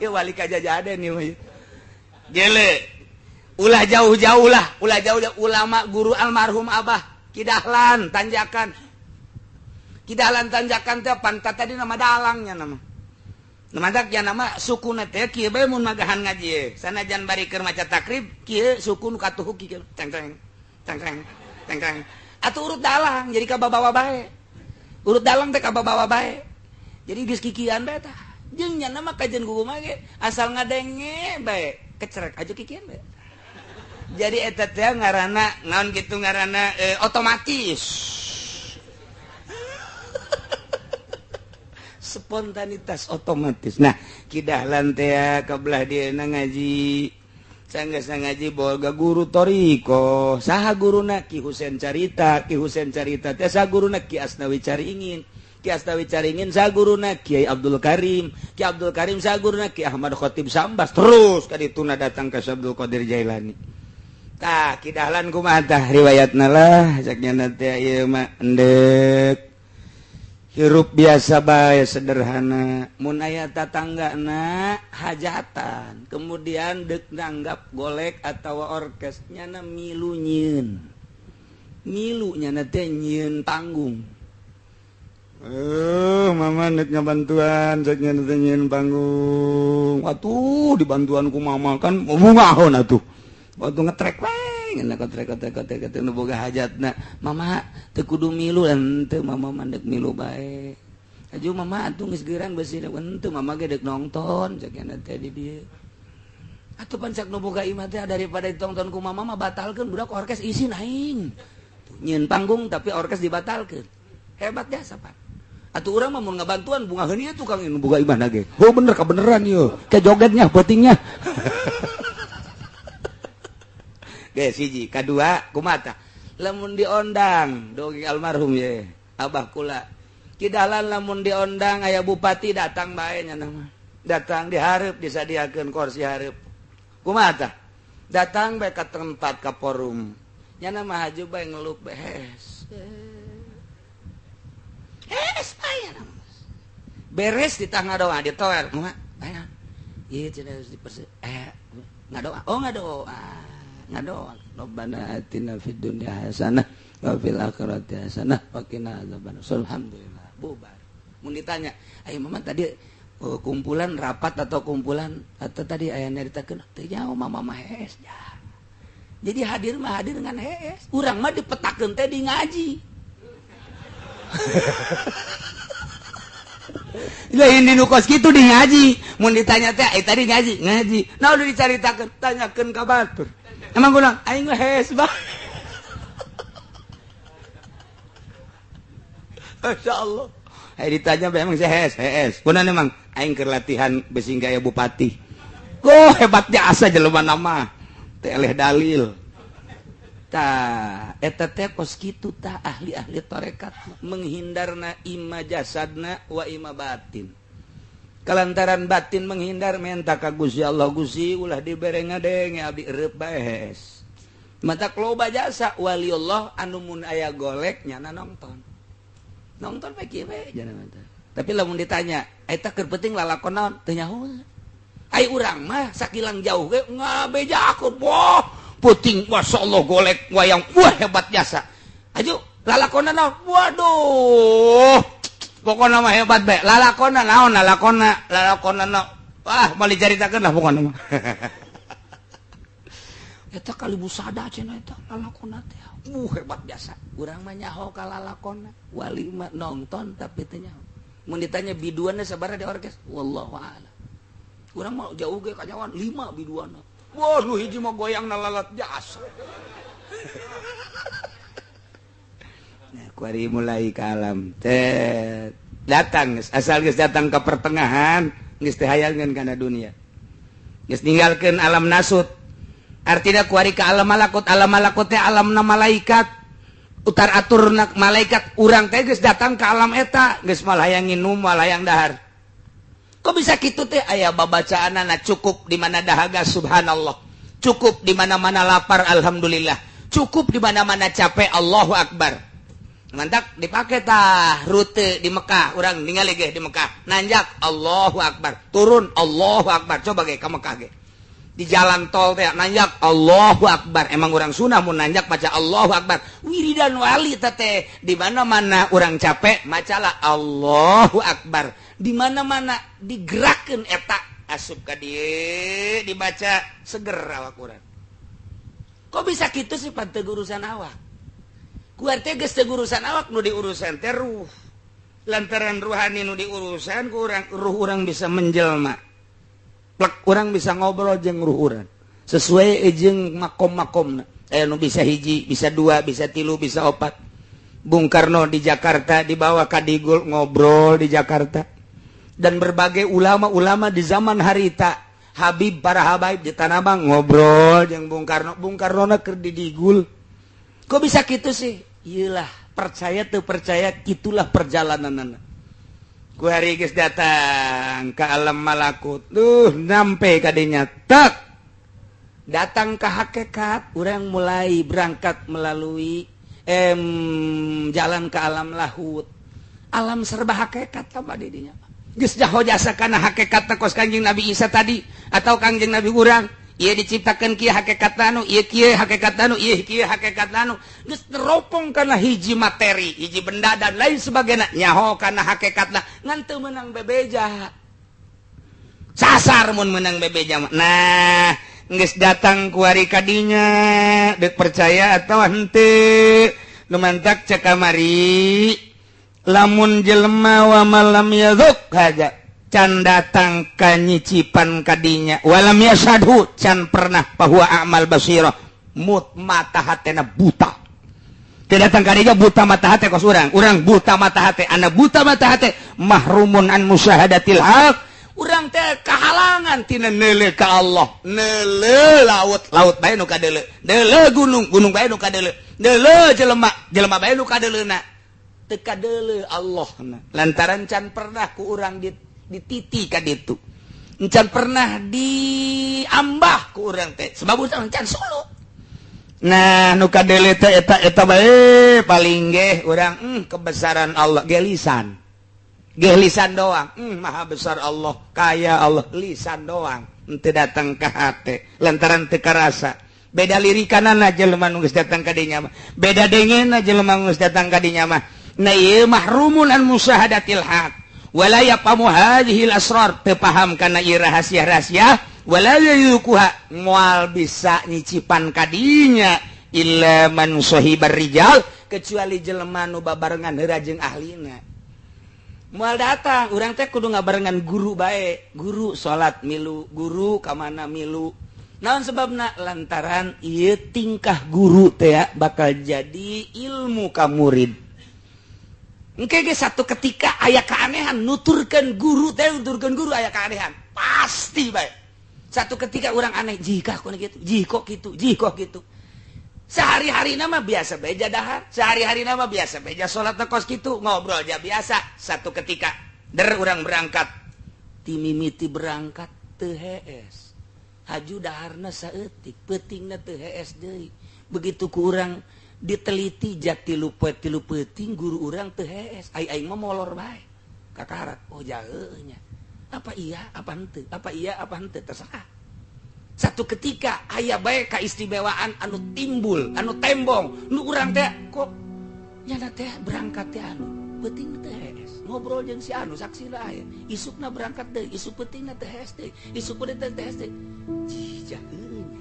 Ieu wali kajajaden ieu. Gele. Ulah jauh-jauh lah, ulah jauh-jauh ulama guru almarhum Abah Ki Dahlan Tanjakan. Ki Dahlan Tanjakan teh pantat tadi nama dalangnya nama. Namadak ya nama sukuna teh kieu bae mun magahan ngaji. Sanajan bari keur maca takrib kieu suku nu katuhu kieu ceng ceng ceng ceng ceng ceng. Atuh urut dalang jadi ka babawa bae. Urut dalang teh ka babawa bae. Jadi geus kikian bae tah. Jeung nya nama kajian kuku mah ge asal ngadenge bae kecerek aja kikian bae. Jadi eta teh ngaranna naon kitu ngaranna otomatis. Spontanitas otomatis. Nah, Ki Dahlan teh ka belah dieuna ngaji. Sanggeus ngaji boga guru toriko. Saha guruna? Ki Husein Carita. Ki Husein Carita teh saha guruna? Ki Asnawi Caringin. Ki Asnawi Caringin saha guruna? Kiai Abdul Karim. Ki Abdul Karim saha guruna? Ki Ahmad Khatib Sambas. Terus ka dituna datang ka Abdul Qadir Jailani. Tah, Ki Dahlan kumaha tah riwayatna lah cek nya teh ieu mah endek. Hirup biasa bae sederhana, mun aya tatanggana hajatan, kemudian deuk nanggap golek atawa orkes nyana milu nyieun. Milu nyana teh nyieun panggung. Mama nek ngabantuan cek nyana teh nyieun panggung. Atuh dibantuan ku mama kan bungahon atuh. Waktu ngetrek we ngetrek nu boga hajatna. Mama teu kudu milu henteu mama mah deuk milu bae. Aju mama atuh geus geuran beusi henteu mama ge deuk nongton cek nya teh di dieu. Atuh pan cak nu boga imah teh daripada ditonton ku mama mah batalkeun budak orkes isin aing. Nyieun panggung tapi orkes dibatalkeun. Hebat jasa pan. Atuh urang mah mun ngabantuan bungaheun ieu tukang nu boga imah ge. Oh bener kabeneran ieu. Ke jogetnya peutingnya. Ge siji, kadua kumata. Lamun diondang dongeng almarhum ye, abah kula. Ki Dahlan lamun diondang aya bupati datang bae nya nama. Datang dihareup disadiakeun kursi hareup. Kumaha tah? Datang bae ka tempat ka forum. Nya mah haju bae ngelup bae hes. Hes bae nama. Beres di tangga doa ditoer kumaha? Aya. Ieu cenah harus diperse ngadoa. Oh ngadoa. Ngadoa Rabbana atina fid dunya hasanah wa fil akhirati hasanah wa qina adzabannar. Alhamdulillah bubar. Mun ditanya, "Ayo mama tadi kumpulan rapat atau kumpulan atau tadi aya nyaritakeun?" Teu nyaho mama mah hees ja. Jadi hadir mah hadir dengan hees. Urang mah dipetakeun teh di ngaji. Lain di nu kos kitu di ngaji. Mun ditanya teh, "Eh tadi ngaji, ngaji." Nah udah dicaritakeun, tanyakeun ka batur. Emang kurang, aing mah hees bah. Masya Allah. Aing ditanya emang saya hees, hees. Kunaon emang aing keur latihan besi gaya bupati. Oh hebatnya asa jelema nama. Teh eleh dalil. Tah, eta teh kos kitu tah ahli-ahli tarekat menghindarna ima jasadna wa ima batin. Kalantaran batin menghindar menta ka Gusti Allah, Gusti ulah dibere ngadenge abdi ereup bae hees. Mata loba jasa waliullah anu mun aya golek nyana nonton. Nonton bae kieu bae jana mata. Tapi lamun ditanya, eta keur penting lalakon naon? Teu nyaho. Ai urang mah sakilang jauh ge ngabejakeun. Wah, puting masyaallah golek wayang wah hebat jasa. Aju lalakonna naon? Waduh. Pokokna mah hebat bae. Lalakonna naon? Lalakonna, lalakonna naon? Wah, moal dicaritakeun lah pokona mah. Eta kali busada cenah eta lalakonna teh. Hebat biasa. Urang mah nyaho ka lalakonna. Wali mah nonton tapi teu nyaho. Mun ditanya biduanna sabaraha di orkes? Wallahu a'lam. Urang mah jauh ge kanyawan 5 biduanna. Wah, nu hiji mah goyangna lalat jasa. Nah, kuari mulai ke alam teh datang asal geus datang ke pertengahan geus teh hayangeun kana dunia. Geus ninggalkeun alam nasut. Artinya kuari ke alam malakut, alam malakut teh alamna malaikat. Utar aturna malaikat urang teh geus datang ke alam eta, geus malah hayang nginum, malah hayang dahar. Kok bisa kitu teh aya babacaanana cukup di mana dahaga subhanallah. Cukup di mana-mana lapar alhamdulillah. Cukup di mana-mana capek Allahu akbar. Mantak dipake tah rute di Mekah, urang ningali ge di Mekah. Nanjak Allahu Akbar, turun Allahu Akbar. Coba ge ka Mekah ge. Di jalan tol teh nanjak Allahu Akbar. Emang urang sunah mun nanjak maca Allahu Akbar. Wiridan wali teh di mana-mana urang capek macalah Allahu Akbar. Di mana-mana digerakkeun eta asup ka dieu dibaca seger awak urang. Kok bisa kitu sih pan teu urusan awak? Kuar teh geus teu urusan awak, nu diurusan teh ruh. Lantaran ruhani nu diurusan ku urang, ruh urang bisa menjelma. Plek urang bisa ngobrol jeung ruh urang. Sesuai jeung makom-makomna. Nu bisa hiji, bisa dua, bisa tilu, bisa opat. Bung Karno di Jakarta dibawa ka Digul ngobrol di Jakarta. Dan berbagai ulama-ulama di zaman harita, Habib para habaib di Tanah Abang ngobrol jeung Bung Karno. Bung Karno na keur di Digul. Kok bisa gitu sih? Iyalah, percaya tuh percaya, itulah perjalanan. Ku hari geus datang ke alam malakut. Duh, nyampe kadinya. Tek. Datang ke hakikat, urang mulai berangkat melalui jalan ke alam lahut. Alam serba hakikat tambah didinya. Geus jaho jasa kana hakikatna kos Kangjeng Nabi Isa tadi atau Kangjeng Nabi urang. Ieu diciptakeun kieu hakikat anu, ieu kieu hakikat anu, ieu kieu hakikat anu. Geus teropong kana hiji materi, hiji benda dan lain sebagainya. Nyaho kana hakikatna ngan teu meunang bebeja. Sasar mun meunang bebeja. Nah, geus datang kuari kadinya, deuk percaya atawa henteu. Nu mantak cek kamari, lamun jelema wa malam yazuk haja can datang ka nyicipan kadinya, walam yashadhu can pernah bahwa amal basirah, mut mata hatena buta. Teu datang kadinya buta mata hate kos urang, urang buta mata hate, ana buta mata hate mahrumun an musyahadatil haq. Urang teh kahalangan tina neuleuh ka Allah, neuleuh laut, laut bae nu kadeuleuh, neuleuh gunung, gunung bae nu kadeuleuh, neuleuh jelema, jelema bae nu kadeuleuna. Teu kadeuleuh Allah na. Lantaran can pernah ku urang dititi ka ditu. Encan pernah diambah ku urang teh sebab urang can solo. Nah, nu kadeuleuh teh eta eta bae paling ge urang kebesaran Allah ge lisan. Ge lisan doang, maha besar Allah, kaya Allah, lisan doang. Henteu datang ka hate lantaran teu karasa. Beda lirikanana jelema nu geus datang ka dinya mah. Beda dengena jelema nu geus datang ka dinya mah. Nah, ieu mahrumun an musyahadatil haq. Wala yafamu hadhil asrar, teu paham kana ieu rahasia-rahasia, wala yukuha moal bisa nyicipan kadinya illa man sahibar rijal, kecuali jelema nu babarengan heura jeung ahlina. Moal datang, urang teh kudu ngabarengan guru bae, guru salat milu, guru ka mana milu. Naon sebabna? Lantaran ieu tingkah guru teh bakal jadi ilmu ka murid. Engke ge satu ketika aya keanehan nuturkeun guru teh, nuturkeun guru aya keanehan pasti bae. Satu ketika urang aneh, jika kok kitu, jih kok kitu, jih kok kitu. Sehari-hari nama biasa bae dahar, sehari-hari nama biasa bae salat kos kitu, ngobrol ja biasa. Satu ketika der urang berangkat, timimiti berangkat teu hees. Haju daharna saeutik, peutingna teu hees deui. Begitu ku urang diteliti jati lupa tilu peuting guru urang teu hees, ai aing mah molor bae kakarak. Oh jaheunya, apa iya apa henteu, apa iya apa henteu, terserah. Satu ketika aya bae kaistimewaan anu timbul, anu tembong, nu urang teh kok nyana teh berangkat teh anu peuting teh hees, ngobrol jeung si anu saksina aya, isukna berangkat deui, isuk peutingna teh hees deui, isuk peuting teh hees deui. Jih jaheunya,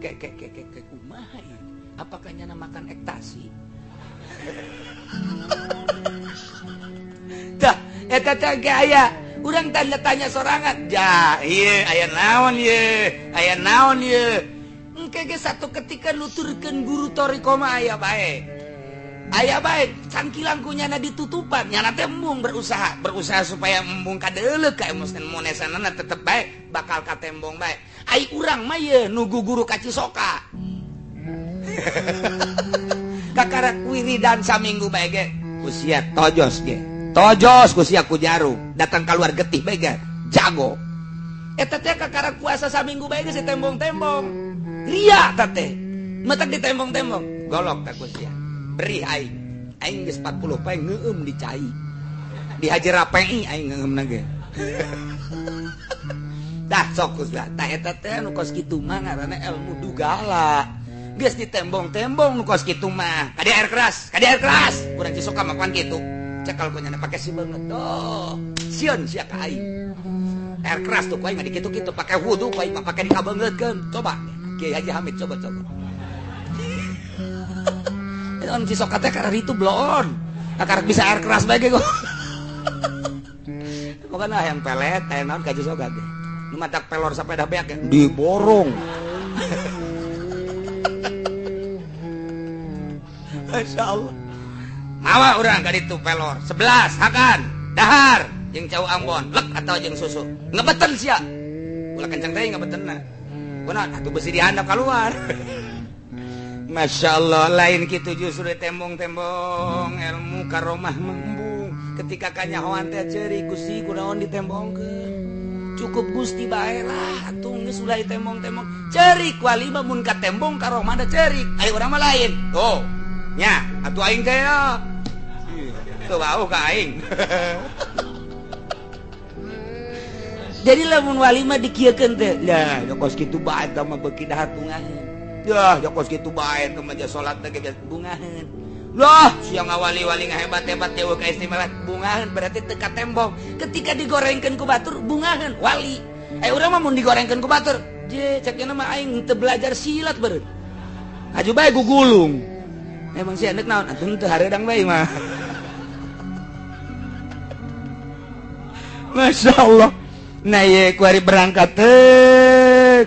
ke ke ke ke kumaha ieu? Apakah nyana makan ektasi? Tah, eta teh ge aya. Urang tanya-tanya sorangan. Ja, ieu aya naon ieu? Aya naon ieu? Engke ge satu ketika nuturkeun guru toriko mah aya bae. Aya bae cangkilang ku nyana ditutupan, nyana teh embung berusaha, berusaha supaya embung kadeuleuh ka emosen monesanana tetep bae bakal katembong bae. Ai urang mah ieu nugu guru ka Cisoka. Kakarak wiridan saminggu bae ge usia tojos ge. Tojos ku sia ku jarum, datang keluar getih bae ge jago. Eta teh kakarak puasa saminggu bae geus ditembong-tembong. Ria ta teh. Matak ditembong-tembong, golok ta ku sia. Beri aing. Aing geus 40 poe ngeueum di cai. Dihajar rapei aing ngeueumna ge. Tah sok geus tah eta teh nu kos kitu mah ngaranna ilmu dugala. Geus ditembong-tembong nu kos kitu mah. Kadi air keras, kadi air keras. Urang Cisoka mah pan kitu. Cekal ku nyana pake si beungeut. Tuh, sieun sia ka aing. Air keras tuh ku aing mah dikitu-kitu pake wudu ku aing mah pake dikabeungeutkeun. Coba Kiai Haji Hamid coba-coba. On Cisoka teh karena itu bloon. Karek bisa air keras bae ge. Pokokna hayang pelet, hayang naon ka Cisoka ge. Nu matak pelor sampai dah beak diborong. Masya Allah. Mawa urang ka ditu pelor 11 hakan dahar jeung cau Ambon lek atau jeung susu. Ngebeten sia. Ulah kenceng teh ngebetenna. Kunaon atuh besi dihandap keluar. Masya Allah lain kitu justru tembong-tembong ilmu karomah membung. Ketika kanyahoan teh ceurik Gusti kunaon ditembongkeun. Cukup Gusti bae lah atuh geus ulah ditembong-tembong. Ceurik wali mah mun katembong karomah da ceurik. Ai urang mah lain. Tuh. Nya atuh aing teh ya. Tuh bau ka aing. Jadi lamun wali mah dikieukeun teh. Lah kos kitu bae tah mah beuki dahar bungaheun. Yah, kos kitu bae teh mah salat teh geus bungaheun. Loh, siang ngawali-wali ngahebat-hebat dewa kaistimewaan bungaheun berarti teu katembong. Ketika digorengkeun ku batur bungaheun wali. Urang mah mun digorengkeun ku batur, je cek nya mah aing teu belajar silat beureun. Aju bae gugulung. Emang sih enek naon atuh teu hareudang bae mah. Masya Allah. Nah ye kuari berangkat teh.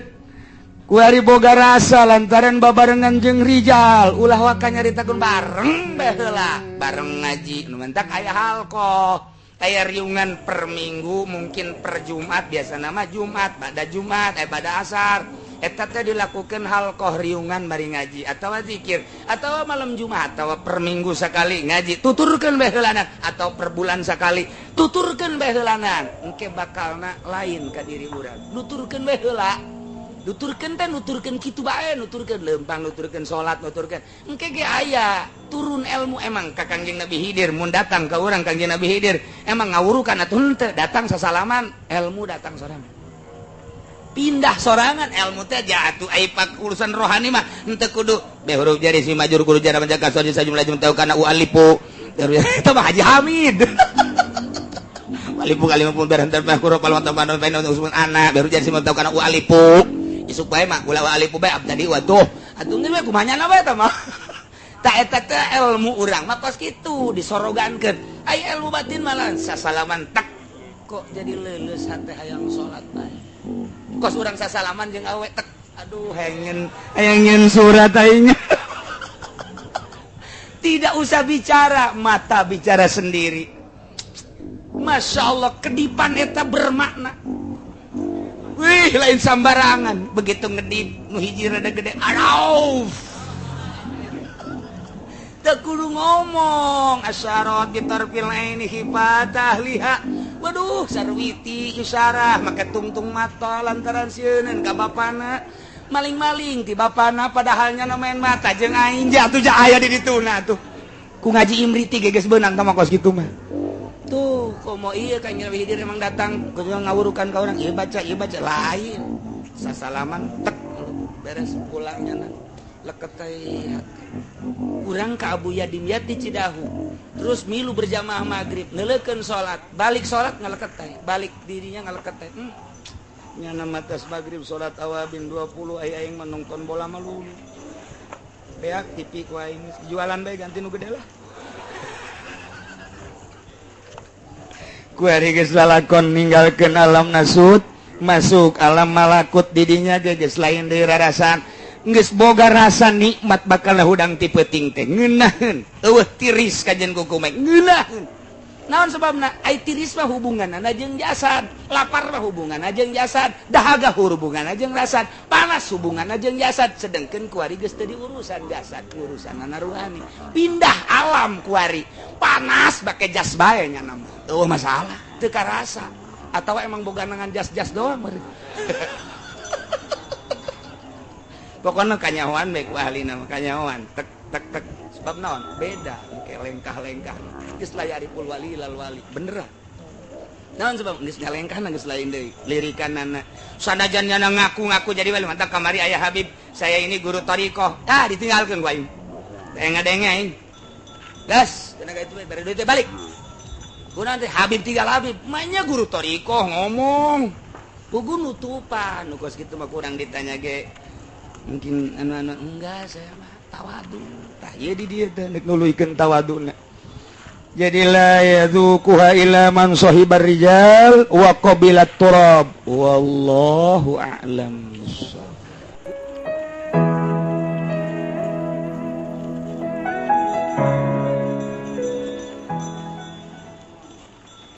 Kuari boga rasa lantaran babarengan jeung rijal. Ulah waka nyaritakeun bareng bae heula. Bareng ngaji nu mentak aya halqah. Aya riungan per minggu mungkin per Jumat biasana mah Jumat, bada Jumat, bada asar. Eta teh dilakukan halqah riungan bari ngaji atawa zikir atawa malam Jumat atawa per minggu sekali ngaji tuturkeun bae heulanan atau per bulan sekali tuturkeun bae heulanan engke bakalna lain ka diri urang nuturkeun bae heula nuturkeun teh nuturkeun kitu bae nuturkeun leumpang nuturkeun salat nuturkeun engke ge aya turun ilmu emang ka Kangjeng Nabi Khidir mun datang ka urang Kangjeng Nabi Khidir emang ngawurukan atuh henteu datang sasalaman ilmu datang sorangan pindah sorangan ilmu teh jatuh ai pak urusan rohani mah henteu kudu be huruf jari si majur kudu jara menjaga soji sajumlah jumlah tahu kana ualipu eta mah Haji Hamid alipu kalimah pun berhentar mah huruf al tamban bain usmun anak be huruf jari si tahu kana ualipu isuk bae mah ulah ualipu bae abdi wa tuh atuh geus we kumaha nyana bae eta mah ta eta teh ilmu urang mah kos kitu disorogankeun ai ilmu batin malah sasalaman tak kok jadi leuleus hate hayang salat bae kos urang sasalaman jeung awe tek aduh hayangin surat aingnya. Tidak usah bicara, mata bicara sendiri. Masya Allah kedipan eta bermakna. Wih lain sambarangan begitu ngedip nu hiji rada gede aduh teu kudu ngomong asyarat bitarfil aini hifatah liha. Waduh sarwiti isyarah make tungtung mata lantaran sieuneun ka bapana maling-maling ti bapana padahalnya main mata jeung aing jatuh ja aya di dituna tuh ku ngaji imriti ge geus beunang tah mah kos kitu mah tuh komo ieu ka Nabi Khidir emang datang kudu ngawurukan ka urang ieu baca lain sasalaman tek beres pulangnya na leket teh urang ka Abu Yadimyat di Cidahu terus milu berjamaah maghrib neuleukeun salat balik salat ngaleket teh balik dirinya ngaleket teh nyana matas maghrib salat awabin 20 ai aing menonton bola malu beak TV ku aing jualan bae ganti nu gede lah ku ari geus lalakon ninggalkeun alam nasut masuk alam malakut didinya ge geus lain deui rarasaan geus boga rasa nikmat bakal hudang ti peuting teh ngeunaheun eueuh tiris kajen kukumek ngeunaheun naon sebabna ai tiris mah hubunganna jeung jasad lapar mah hubunganna jeung jasad dahaga hubunganna jeung rasad panas hubunganna jeung jasad sedengkeun kuari geus teu diurusan jasad urusanna ruhani pindah alam kuari panas bake jas bae nya mah eueuh masalah teu karasa atawa emang boga nangan jas-jas doang meureun. Pokoknya kanyahoan baik ahlina kanyahoan tek tek tek Sebab naon? Beda kayak lengkah-lengkah. Geus la ya'riful wali lal wali. Beneran. Naon sebab geus ngalengkah geus lain deui. Lirikanana. Sanajan nyana ngaku-ngaku jadi wali, mantap kamari ayah Habib, saya ini guru thariqah. Ah, ditinggalkeun ku aing. Denge-denge aing. Gas, tenaga itu bere duit balik. Kunaon teh Habib tinggal Habib, mainnya guru thariqah ngomong. Pugu nutupan, nu kos kitu mah kurang ditanya ge. Mungkin anu-anu enggak, saya mah tawadu. Tah ieu di dieu teh nek nuluykeun tawaduna. Jadi la yadzuquha illa man sahibar rijal wa qabilat turab. Wallahu a'lam bissawab.